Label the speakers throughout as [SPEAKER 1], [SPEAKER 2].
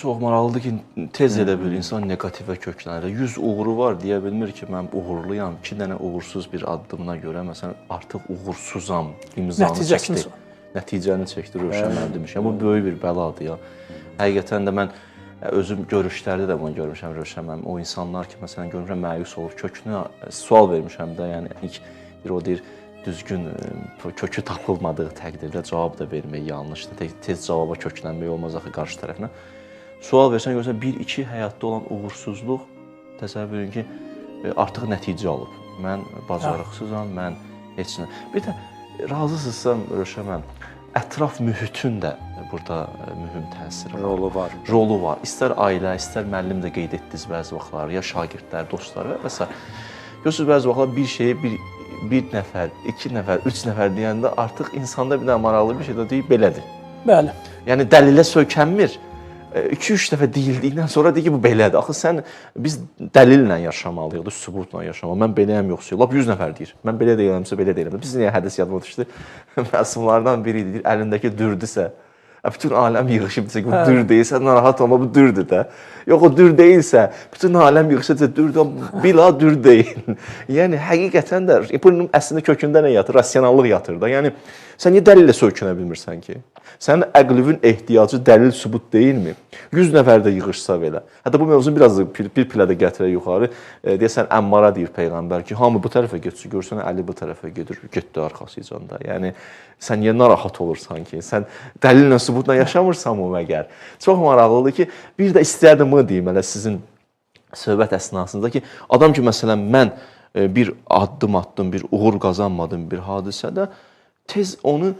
[SPEAKER 1] Çox maraqlıdır ki, tez elə bir insan neqativə köklənir. 100 uğuru var deyə bilmir ki, mən uğurluyam. 2 dənə uğursuz bir addımına görə məsələn artıq uğursuzam imzanı
[SPEAKER 2] Nəticəsini
[SPEAKER 1] çəkdi. Nəticəni çəkdi Rövşən müəllim demiş. Yəni bu böyük bir bəladır ya. Həqiqətən də mən özüm görüşlərdə də bunu görmüşəm Rövşən müəllim. O insanlar ki, məsələn görmüşəm məyus olub kökünə sual vermişəm də, yəni ilk bir o deyir düzgün kökü tapılmadığı təqdirdə cavab da vermək yanlışdır. Tez cavaba köklənmək olmaz axı qarşı tərəfinə. Sual versən görsən 1-2 həyatda olan uğursuzluq təsəvvür edin ki, artıq nəticə alıb. Mən bacarıqsızam, mən heç nə. Bir də razısınızsa Rövşən müəllim, ətraf mühitin də burada mühüm təsiri var.
[SPEAKER 3] Rolu var.
[SPEAKER 1] Rolu var. İstər ailə, istər müəllim də qeyd etdiniz bəzi vaxtlar, ya şagirdlər, dostlar və s. Görürsüz bəzi vaxtlar bir şeyi bir nəfər, iki nəfər, üç nəfər deyəndə artıq insanda bir dənə maraqlı bir şey də deyir, belədir.
[SPEAKER 2] Bəli.
[SPEAKER 1] Yəni dəlilə söykənmir. 2-3 dəfə deyildikdən sonra deyir ki, bu belədir. Axı sən biz dəlillə yaşamalıyıq, da sübutla yaşamalıyıq. Mən beləyəm yoxsa yox. Lap 100 nəfər deyir. Mən belə deyirəmsə belə deyirəm. Biz niyə hədis yadıma düşdü? Məsumlardan biri deyir, əlindəki dürdüsə, bütün aləm yığışıb desə ki, bu dür deyilsə, narahat olma, bu dürdür də. Yox, o dür deyilsə, bütün aləm yığışıb desə dürdür, bila dür deyil. Yəni həqiqətən də bunun əslində kökündə nə yatır? Rasionallıq yatır da. Yəni sən niyə dəlillə söykənə bilmirsən ki? Sənin əqlivin ehtiyacı dəlil, sübut deyilmi? 100 nəfər də yığışsa belə. Hətta bu mövzunu biraz da bir pilədə gətirək yuxarı. Deyəsən Əmmara deyir peyğəmbər ki, hamı bu tərəfə getsin, görsən Əli bu tərəfə gedir, getdi arxasıcan da. Yəni sən niyə narahat olursan ki? Sən dəlillə, sübutla yaşamırsan mı məgər? Çox maraqlıdır ki, bir də istərdim bunu deyim elə sizin söhbət əsnasında ki, adam ki məsələn mən bir addım atdım, bir uğur qazanmadım bir hadisədə, tez onu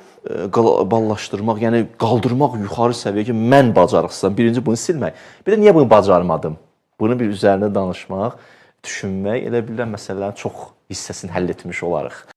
[SPEAKER 1] ballaşdırmaq, yəni qaldırmaq yuxarı səviyyə ki, mən bacarıqsızam. Birinci bunu silmək. Bir də niyə bunu bacarmadım? Bunu bir üzərində danışmaq, düşünmək, elə bilirəm məsələlərin çox hissəsini həll etmiş olarıq.